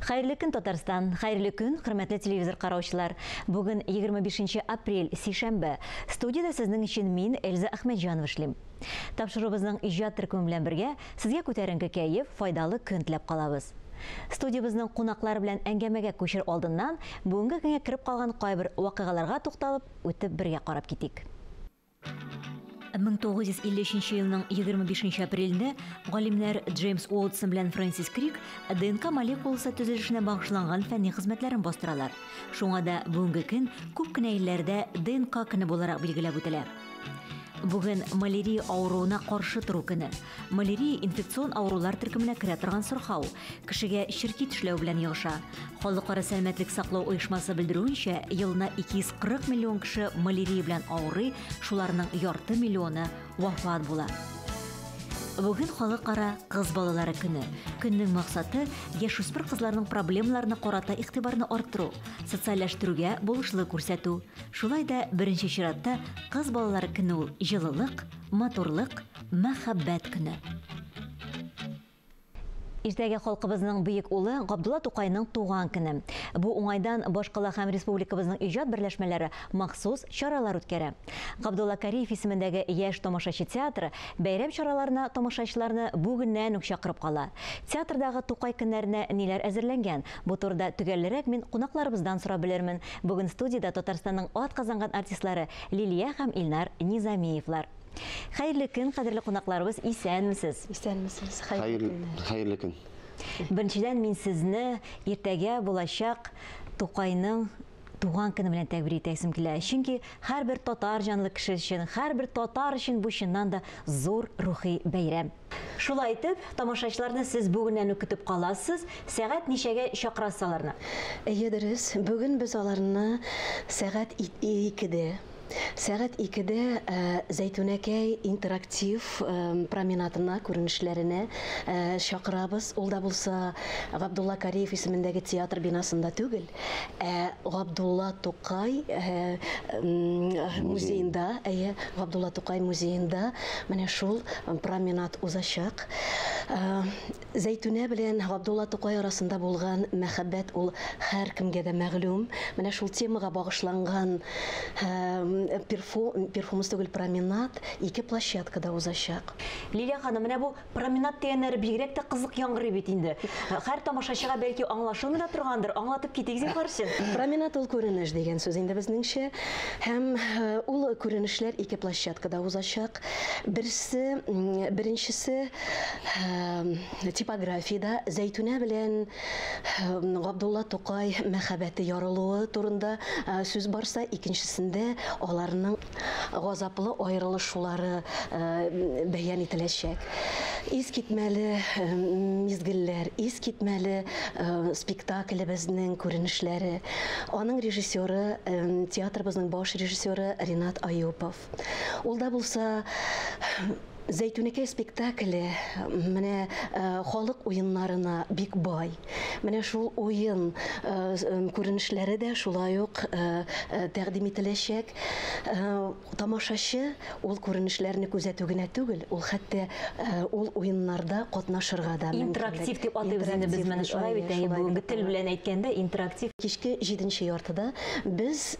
Хәерле көн, Татарстан! Хәерле көн, хөрмәтле телевизор караучылар! Бүген 25 апрель, сишәмбе. Студиядә сезнең өчен мин, Эльза Әхмәтҗанова эшлим. Тапшыруыбызның иҗат төркеме белән бергә сезгә күтәренке кәеф, файдалы көн теләп калабыз. Студиябезнең кунаклары белән әңгәмәгә күчер алдыннан, бүгенге көнгә кереп калган кайбер вакыйгаларга тукталып, үтеп бергә карап китик. 1953 елның 25 апрелендә галимнәр Джеймс Уотсон белән Фрэнсис Крик ДНК молекуласы төзелешенә багышланган фәнни хезмәтләрен бастыралар. Шуңа да бүгенге көн күп кенә илләрдә ДНК көне буларак билгеләп үтелә. Бүген малярия авыруына каршы тору көне. Малярия инфекцион авырулар төркеменә керә торган сырхау. Кешегә черки тешләү белән йогыша. Халыкара сәламәтлек саклау оешмасы белдерүенчә, елына 240 миллион кеше малярия белән авырый, шуларның ярты миллионы вафат була. Бүген халыкара кыз балалары көне. Көннең максаты яшүсмер кызларның проблемаларына карата игътибарны арттыру, социальләштерүгә булышлык күрсәтү. Шулай да беренче чиратта кыз балалары көне ул җылылык, матурлык, мәхәббәт көне. Иртәгә халкыбызның бөек улы Габдулла Тукайның туган көне. Бу уңайдан башкала һәм республикабызның иҗат берләшмәләре махсус чаралар үткәрә. Габдулла Кариев исемендәге яшь тамашачы театры бәйрәм чараларына тамашачыларны бүгеннән үк чакырып кала. Театрдагы Тукай көннәренә ниләр әзерләнгән? Бу турыда төгәллерәк мин кунакларыбыздан сорап белермен. Бүген студиядә Татарстанның атказанган артистлары Лилия һәм Илнар Низамиевлар. Хәерле көн, кадерле кунакларыбыз, исәнмесез. Исәнмесез, хәерле көннәр. Хәерле көн. Беренчедән мин сезне иртәгә булачак Тукайның туган көне белән тәбрик итәсем килә. Чөнки һәрбер татар җанлы кеше өчен, һәрбер татар өчен бу чыннан да зур рухи бәйрәм. Шулай итеп, тамашачыларны сез бүгеннән үк көтеп каласыз. Сәгать ничәгә чакырасыз аларны? Әйе, дөрес. Бүген без аларны сәгать 2-дә. Сәгать 2-дә Зәйтүнәкәй интерактив променадына, күренешләренә чакырабыз. Ул да булса Габдулла Кариев исемендәге театр бинасында түгел, ә Габдулла Тукай музеенда, әйе, Габдулла Тукай музеенда менә шул променад узачак. Зәйтүнә белән Габдулла Тукай арасында булган мәхәббәт ул һәркемгә дә мәгълүм. Менә шул темага багышланган перформанс түгел, променад ике площадкада узачак. Лилия ханым, менә бу променад дигәннәре бигрәк тә кызык яңгырый бит инде. Һәр тамашачыга бәлки аңлашылмый да торгандыр, аңлатып китик зинһар өчен. Променад ул күренеш дигән сүз инде безнеңчә. Һәм ул күренешләр ике площадкада узачак. Берсе, беренчесе типографиядә Зәйтүнә белән Габдулла Тукай мәхәббәте ярылуы турында сүз барса, икенчесендә аларның газаплы аерылышулары бәян ителәчәк. Искитмәле мизгелләр, искитмәле спектаклебезнең күренешләре. Аның режиссеры, театрыбызның баш режиссеры Ринат Аюпов. Ул да булса Зәйтүнәкәй спектакле менә халык уеннарына бик бай. Менә шул уен күренешләре дә шулай ук тәкъдим ителәчәк. Тамашачы ул күренешләрне күзәтү генә түгел, ул хәтта ул уеннарда катнашырга да мөмкинлек. Интерактив дип атыйбыз инде без моны, шулай бит, әйе, бүгенге тел белән әйткәндә интерактив. Кичке 7:30-да без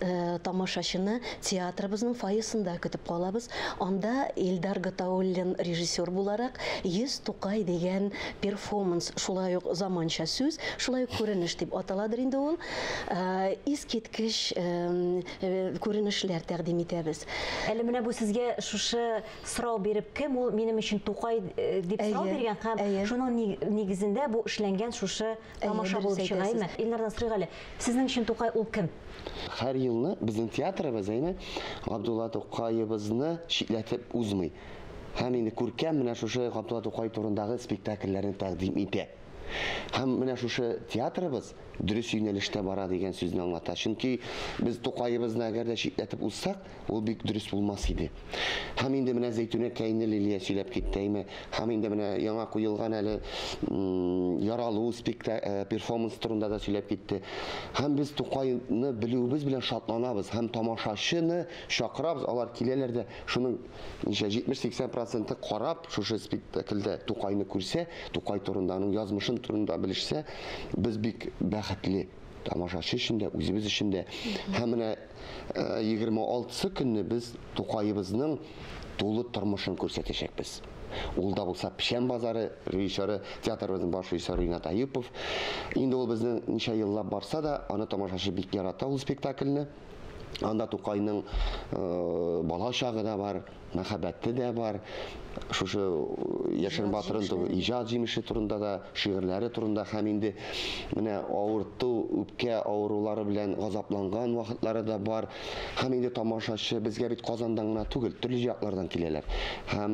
тамашачыны театрыбызның фойесында көтеп калабыз. Анда Илдар Гатауллин режиссер буларак 100 Тукай дигән перформанс, шулай ук заманча сүз, шулай ук күренеш дип аталадыр инде ул. Искиткеч күренешләр тәкъдим итәбез. Әле менә бу сезгә шушы сорау биреп, кем ул минем өчен Тукай дип сорау биргән һәм шуның нигезендә бу эшләнгән шушы тамаша булып чыга, әйме? Илнардан сорыйк әле, сезнең өчен Тукай ул кем? Һәр елны безнең театрыбыз, әйме, Габдулла Тукаебызны читләтеп узмый. Һәм инде күркәм менә шушы Габдулла Тукай турындагы спектакльләрне тәкъдим итә. Һәм менә шушы театрыбыз дөрес юнәлештә бара дигән сүзне аңлата. Чөнки без Тукаебызны әгәр дә читләтеп узсак, ул бик дөрес булмас иде. Һәм инде менә Зәйтүнәкәйне Лилия сөйләп китте, әйме? Һәм инде менә яңа куелган әле яралу перформанс турында да сөйләп китте. Һәм без Тукайны белүебез белән шатланабыз һәм тамашачыны чакырабыз, алар киләләр дә шуның ничә 70-80% карап шушы спектакльдә Тукайны күрсә, Тукай турында, аның язмышын турында белешсә, без бик бәхетле. Тамашачы өчен дә, үзебез өчен дә. Һәм менә 26 көнне без Тукаебызның тулы тормышын күрсәтәчәкбез. Ул да булса Печән базары режиссеры, театрыбызның баш режиссеры Ринат Аюпов. Инде ул безнең ничә еллап барса да, аны тамашачы бик ярата ул спектакльне. Анда Тукайның бала чагы да бар, мәхәббәте дә бар. Шушы Яшерен батырын иҗат җимеше турында да, шигырьләре турында һәм инде менә авырту, үпкә авырулары белән газапланган вакытлары да бар. Һәм инде тамашачы безгә бит Казандан гына түгел, төрле яклардан киләләр. Һәм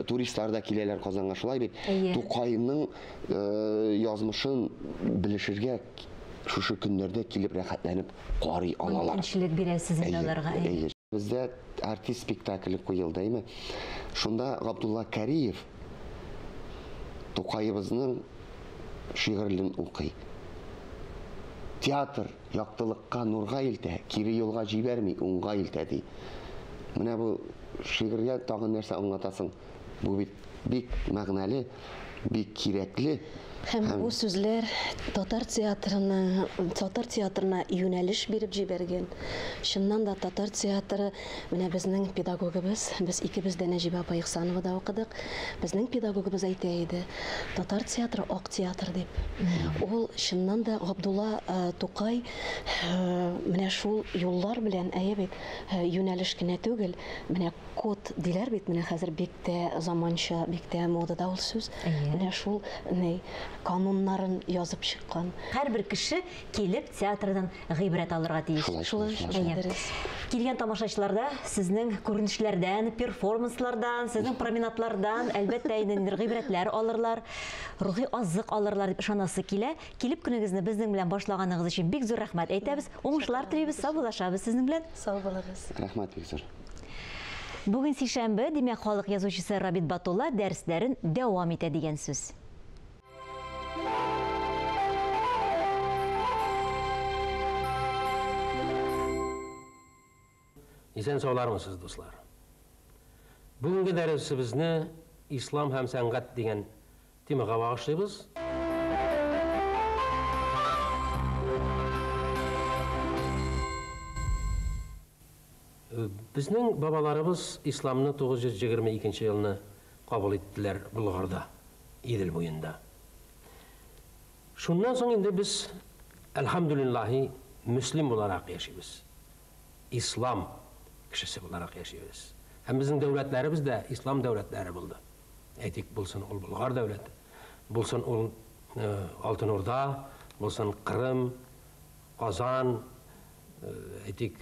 туристлар да киләләр Казанга, шулай бит. Тукайның язмышын белешергә шушы көннәрдә килеп рәхәтләнеп карый алалар. Мөмкинчелек бирәсез инде аларга. Бездә артист спектакле куелды, әйме? Шунда Габдулла Кариев Тукаебызның шигырьләрен укый. Театр яктылыкка, нурга илтә, кире юлга җибәрми, уңга илтә ди. Менә бу шигырьгә тагын нәрсә аңлатасың? Бу бит бик мәгънәле, бик кирәкле. Һәм бу сүзләр татар театрына юнәлеш биреп җибәргән. Чыннан да татар театры, менә безнең педагогыбыз, без икебез дә Нәҗибә апа Ихсановада укыдык. Безнең педагогыбыз әйтә иде, татар театры ак театр дип. Ул чыннан да Габдулла Тукай менә шул юллар белән, әйе бит, юнәлеш кенә түгел, менә код диләр бит, менә хәзер бик тә заманча, бик тә модада ул сүз. Менә шул кануннарын язып чыккан. Һәрбер кеше килеп театрдан гыйбрәт алырга тиеш. Шулай, дөрес. Килгән тамашачыларда сезнең күренешләрдән, перформанслардан, сезнең променадлардан, әлбәттә, инде гыйбрәтләр алырлар, рухи азык алырлар дип ышанасы килә. Килеп көнегезне безнең белән башлаганыгыз өчен бик зур рәхмәт әйтәбез. Уңышлар телибез, саубуллашабыз сезнең белән. Сау булыгыз. Рәхмәт бик зур. Бүген сишәмбе, димәк, халык язучысы Рабит Батулла дәресләрен дәвам итә дигән сүз. Исән саулармысыз, дуслар. Бүгенге дәресебезне Ислам һәм сәнгать дигән темага багышлыйбыз. Безнең бабаларыбыз исламны 922 елны кабул иттеләр Болгарда, Идел буенда. Шуннан соң инде без, әлхәмдүлиллаһи, мөслим буларак яшибез. Ислам кешесе буларак яшибез. Һәм безнең дәүләтләребез дә ислам дәүләтләре булды. Әйтик, булсын ул Болгар дәүләте, булсын ул Алтын Урда, булсын Кырым, Казан, әйтик,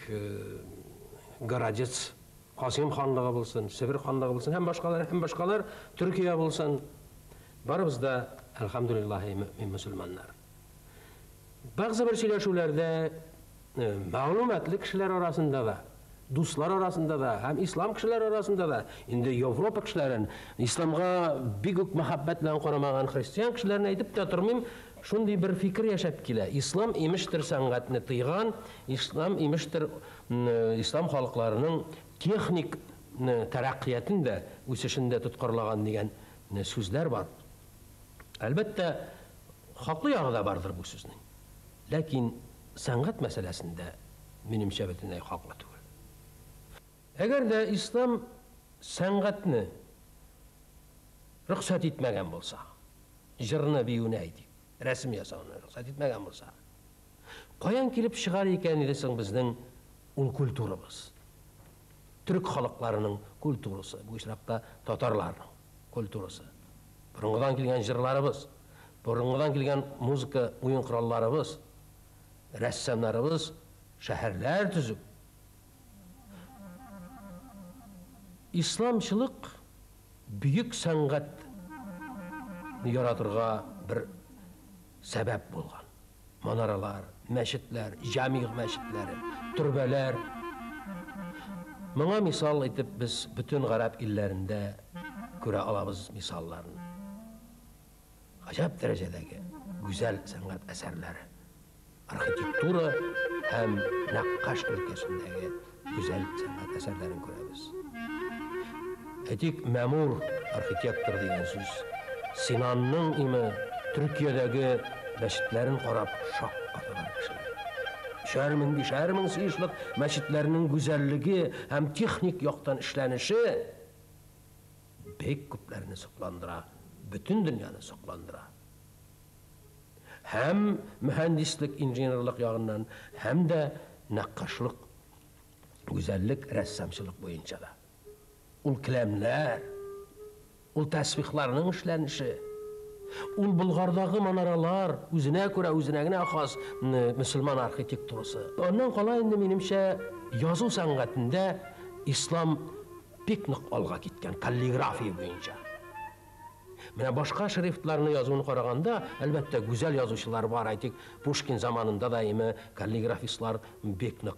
Городец, Касыйм ханлыгы булсын, Себер ханлыгы булсын, һәм башкалар, һәм башкалар, Төркия булсын. Барыбыз да, әлхәмдүлиллаһи, мөмин мөселманнар. Бәгъзе бер сөйләшүләрдә мәгълүматлы кешеләр арасында да, дуслар арасында да, һәм ислам кешеләре арасында да, инде Европа кешеләрен, исламга бик үк мәхәббәт белән карамаган христиан кешеләрен әйтеп тә тормыйм, шундый бер фикер яшәп килә. Ислам имештер сәнгатьне тыйган, ислам имештер ислам халыкларының техник тәрәккыятен дә, үсешен дә тоткарлаган дигән сүзләр бар. Әлбәттә, хаклы ягы да бардыр бу сүзнең. Ләкин сәнгать мәсьәләсендә минемчә бөтенләй хаклы түгел. Әгәр дә ислам сәнгатьне рөхсәт итмәгән булса, җырны биюне әйтик, рәсем ясауны рөхсәт итмәгән булса, каян килеп чыгар икән иде соң безнең ул культурабыз? Төрк халыкларының культурасы, бу очракта татарларның культурасы. Борынгыдан килгән җырларыбыз, борынгыдан килгән музыка уен коралларыбыз, рәссамнарыбыз шәһәрләр төзеп. Исламчылык бөек сәнгать яратырга бер сәбәп булган. Манаралар, мәчетләр, җамигъ мәчетләре, төрбәләр. Моңа мисал итеп без бөтен гарәп илләрендә күрә алабыз мисалларын. Гаҗәп дәрәҗәдәге гүзәл сәнгать әсәрләре, архитектура һәм нәккаш өлкәсендәге гүзәл сәнгать әсәрләрен күрәбез. Әйтик, мәмур архитектор дигән сүз Синанның име Төркиядәге мәчетләрен карап шаккаталар кешеләр. Өчәр мең, бишәр мең сыешлык мәчетләрнең гүзәллеге һәм техник яктан эшләнеше бик күпләрне сокландыра, бөтен дөньяны сокландыра. Һәм мөһәндислек, инженерлык ягыннан, һәм дә нәккашлык, гүзәллек, рәссамчылык буенча да. Ул келәмнәр, ул тәсбихларның эшләнеше, ул Болгардагы манаралар, үзенә күрә, үзенә генә хас мөселман архитектурасы. Аннан кала инде, минемчә, язу сәнгатендә ислам бик нык алга киткән, каллиграфия буенча. Менә башка шрифтларны язуын караганда, әлбәттә, гүзәл язучылар бар, әйтик, Пушкин заманында да име каллиграфистлар бик нык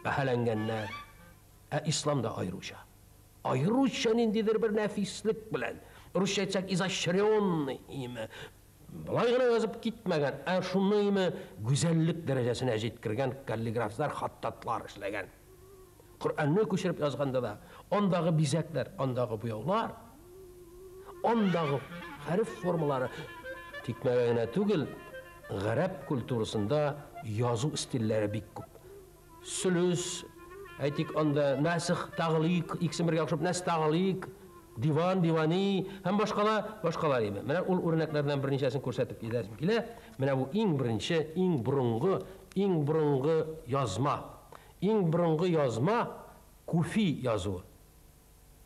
бәһаләнгәннәр. Ә исламда аеруча. Аеруча ниндидер бер нәфислек белән, русча әйтсәк, изощренный име, болай гына язып китмәгән, ә шуны име гүзәллек дәрәҗәсенә җиткергән каллиграфистлар, хаттатлар эшләгән. Коръәнне күчереп язганда да, андагы бизәкләр, андагы буяулар, андагы хәреф формалары тикмәгә генә түгел, гарәп культурасында язу стильләре бик күп. Сөлес, әйтик, анда нәсх, тагълик, икесен бергә кушып нәс тагълик, диван, дивани һәм башкалар, башкалар име. Менә ул үрнәкләрдән берничәсен күрсәтеп китәсем килә. Менә бу иң беренче, иң борынгы, иң борынгы язма. Иң борынгы язма Куфи язуы.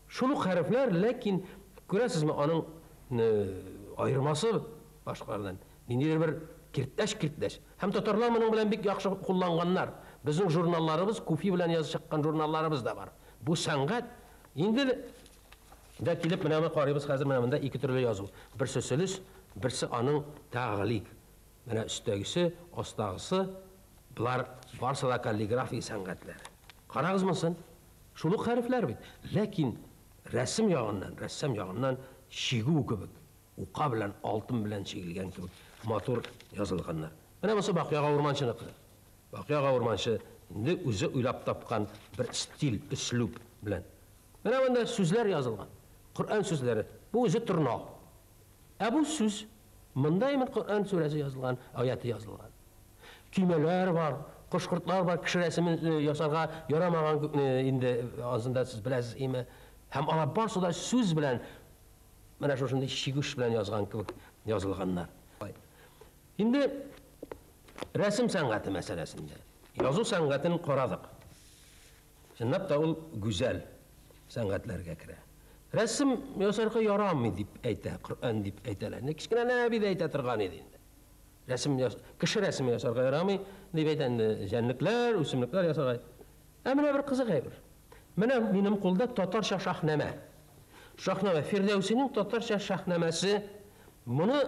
Шул ук хәрефләр, ләкин күрәсезме, аның аермасы башкалардан. Ниндидер бер киртләч-киртләч. Һәм татарлар моның белән бик яхшы кулланганнар. Безнең журналларыбыз, Куфи белән язып чыккан журналларыбыз да бар. Бу сәнгать. Инде дә килеп менә моны карыйбыз хәзер, менә монда ике төрле язу. Берсе сөлес, берсе аның тагълик. Менә өстәгесе, астагысы, болар барысы да каллиграфия сәнгатьләре. Карагыз монысын. Шул ук хәрефләр бит. Ләкин рәсем ягыннан, рәссам ягыннан чигү кебек, ука белән, алтын белән чигелгән кебек матур язылганнар. Менә монысы Бакый ага Урманчыныкы. Бакый ага Урманчы инде үзе уйлап тапкан бер стиль, өслүб белән. Менә монда сүзләр язылган. Коръән сүзләре. Бу үзе торна. Ә бу сүз монда именно Коръән сүрәсе язылган, аяты язылган. Көймәләр бар, кош-кортлар бар, кеше рәсемен ясарга ярамаган инде азында сез беләсез име. Һәм алар барысы да сүз белән менә шушындый чигүш белән язган кебек язылганнар. Инде рәсем сәнгате мәсьәләсендә язу сәнгатен карадык. Чынлап та ул гүзәл сәнгатьләргә керә. Рәсем ясарга ярамый дип әйтә, Коръән дип әйтәләр. Кечкенә нәби дә әйтә торган иде инде. Рәсем яс, кеше рәсеме ясарга ярамый дип әйтә инде, җәнлекләр, үсемлекләр ясарга. Ә менә бер кызык әйбер. Менә минем кулда татарча шаһнамә. Шаһнамә Фирдәүсинең татарча шаһнамәсе. Моны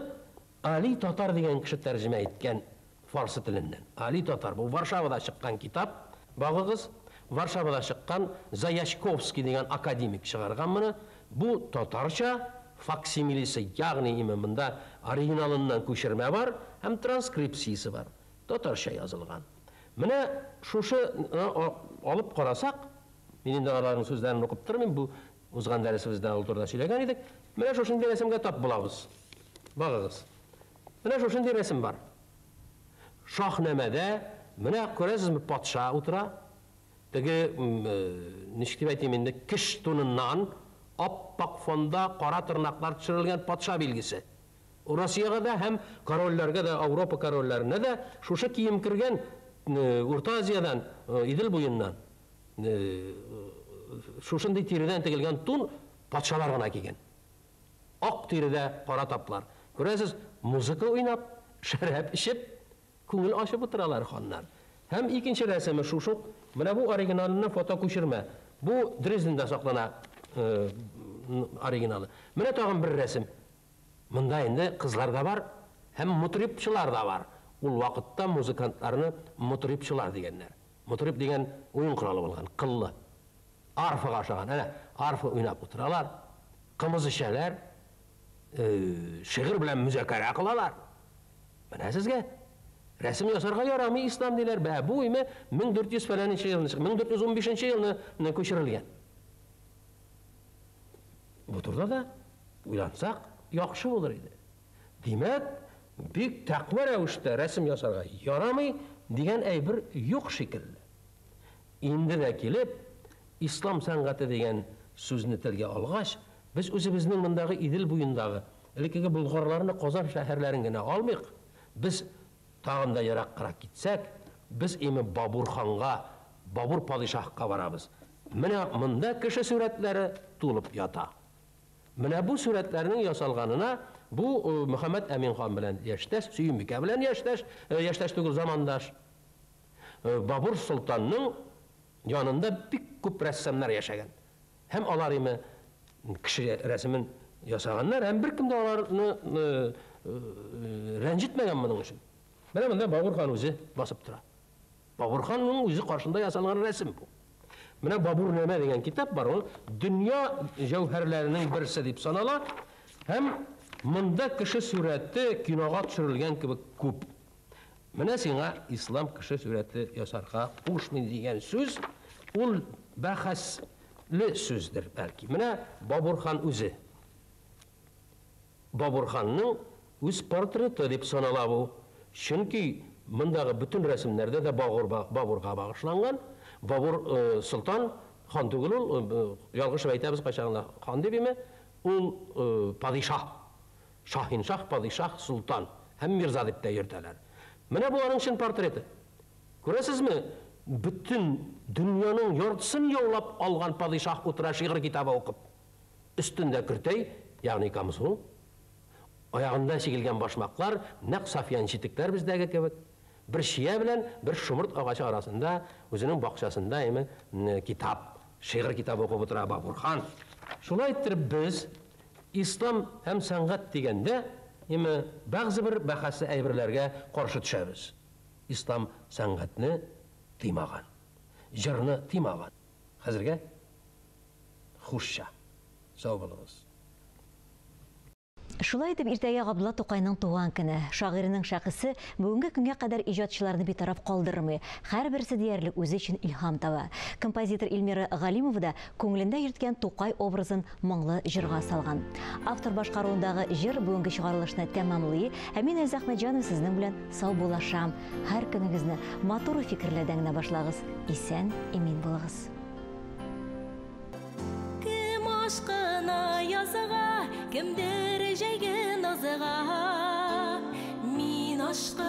Али Татар дигән кеше тәрҗемә иткән фарсы теленнән. Али Татар. Бу Варшавада чыккан китап. Багыгыз, Варшавада чыккан Заячковский дигән академик чыгарган моны. Бу татарча факсимилесе, ягъни име монда оригиналыннан күчермә бар һәм транскрипциясе бар. Татарча язылган. Менә шушы алып карасак, мин инде аларның сүзләрен укып тормыйм, бу узган дәресебездә ул турыда сөйләгән идек. Менә шушындый рәсемгә тап булабыз. Багыгыз. Менә шушындый рәсем бар. Шаһнамәдә менә күрәсезме, патша утыра. Теге, ничек дип әйтим инде, кеш туныннан аппак фонда кара тырнаклар төшерелгән патша билгесе. Россиягә дә һәм корольләргә дә, Европа корольләренә дә шушы кием кергән Урта Азиядән, Идел буеннан. Шушындый тиредән тегелгән тун патшалар гына кигән. Ак тиредә кара таплар. Күрәсез, музыка уйнап, шәраб эчеп, күңел ачып утыралар ханнар. Һәм икенче рәсеме шушы ук. Менә бу оригиналыннан фото күчермә. Бу Дрезденда саклана оригиналы. Менә тагын бер рәсем. Монда инде кызлар да бар һәм мутрибчылар да бар. Ул вакытта музыкантларны мутрибчылар дигәннәр. Мутриб дигән уен коралы булган, кыллы. Арфага ошаган. Әнә, арфа уйнап утыралар, кымыз эчәләр, шигырь белән мөзакәрә кылалар. Менә сезгә рәсем ясарга ярамый ислам диләр. Бә, бу име 1400 фәләненче елны, 1415 елны күчерелгән. Бу турыда да уйлансак, яхшы булыр иде. Димәк, бик тәкъва рәвештә рәсем ясарга ярамый дигән әйбер юк шикелле. Инде дә килеп, ислам сәнгате дигән сүзне телгә алгач, без үзебезнең мондагы Идел буендагы элеккеге болгарларны, Казан шәһәрләрен генә алмыйк. Без тагын да ераккарак китсәк, без име Бабур ханга, Бабур падишаһка барабыз. Менә монда кеше сурәтләре тулып ята. Менә бу сурәтләрнең ясалганына бу Мөхәммәд Әмин хан белән яшьтәш, Сөембикә белән яшьтәш, яшьтәш түгел, замандаш. Бабур солтанның янында бик күп рәссамнар яшәгән. Һәм алар име кеше рәсемен ясаганнар, һәм беркем дә аларны рәнҗетмәгән моның өчен. Менә монда Бабур хан үзе басып тора. Бабур ханның үзе каршында ясалган рәсем бу. Менә Бабурнамә дигән китап бар, ул дөнья җәүһәрләренең берсе дип санала. Һәм монда кеше сурәте кинога төшерелгән кебек күп. Менә сиңа ислам кеше сурәте ясарга кушмый дигән сүз, ул бәхәсле сүздер бәлки. Менә Бабур хан үзе. Бабур ханның үз портреты дип санала бу. Чөнки мондагы бөтен рәсемнәрдә дә Бабурга багышланган. Бабур солтан, хан түгел ул, ялгышып әйтәбез кайчагында хан дип име, ул падишаһ. Шаһиншаһ, падишаһ, солтан һәм мирза дип тә йөртәләр. Менә бу аның чын портреты. Күрәсезме, бөтен дөньяның яртысын яулап алган падишаһ утыра шигырь китабы укып. Өстендә көртәй, ягъни камзул, аягында чигелгән башмаклар, нәкъ сафьян читекләр бездәге кебек. Бер чия белән бер шомырт агачы арасында үзенең бакчасында эме китап, шигырь китабы укып утыра Бабур хан. Шулай иттереп без ислам һәм сәнгать дигәндә эме бәгъзе бер бәхәсле әйберләргә каршы төшәбез. Ислам сәнгатьне тыймаган, җырны тыймаган. Хәзергә хушча. Сау булыгыз. Шулай итеп иртәгә Габдулла Тукайның туган көне. Шагыйрьнең шәхесе бүгенге көнгә кадәр иҗатчыларны битараф калдырмый. Һәрберсе диярлек үзе өчен илһам таба. Композитор Эльмира Галимова да күңелендә йөрткән Тукай образын моңлы җырга салган. Автор башкаруындагы җыр бүгенге чыгарылышны тәмамлый. Ә мин Эльза Әхмәтҗанова сезнең белән саубуллашам. Һәр көнегезне матур фикерләрдән генә башлагыз. Исән, имин булыгыз. Кем ашкына язга, кемдер җәйге назга. Мин ашкына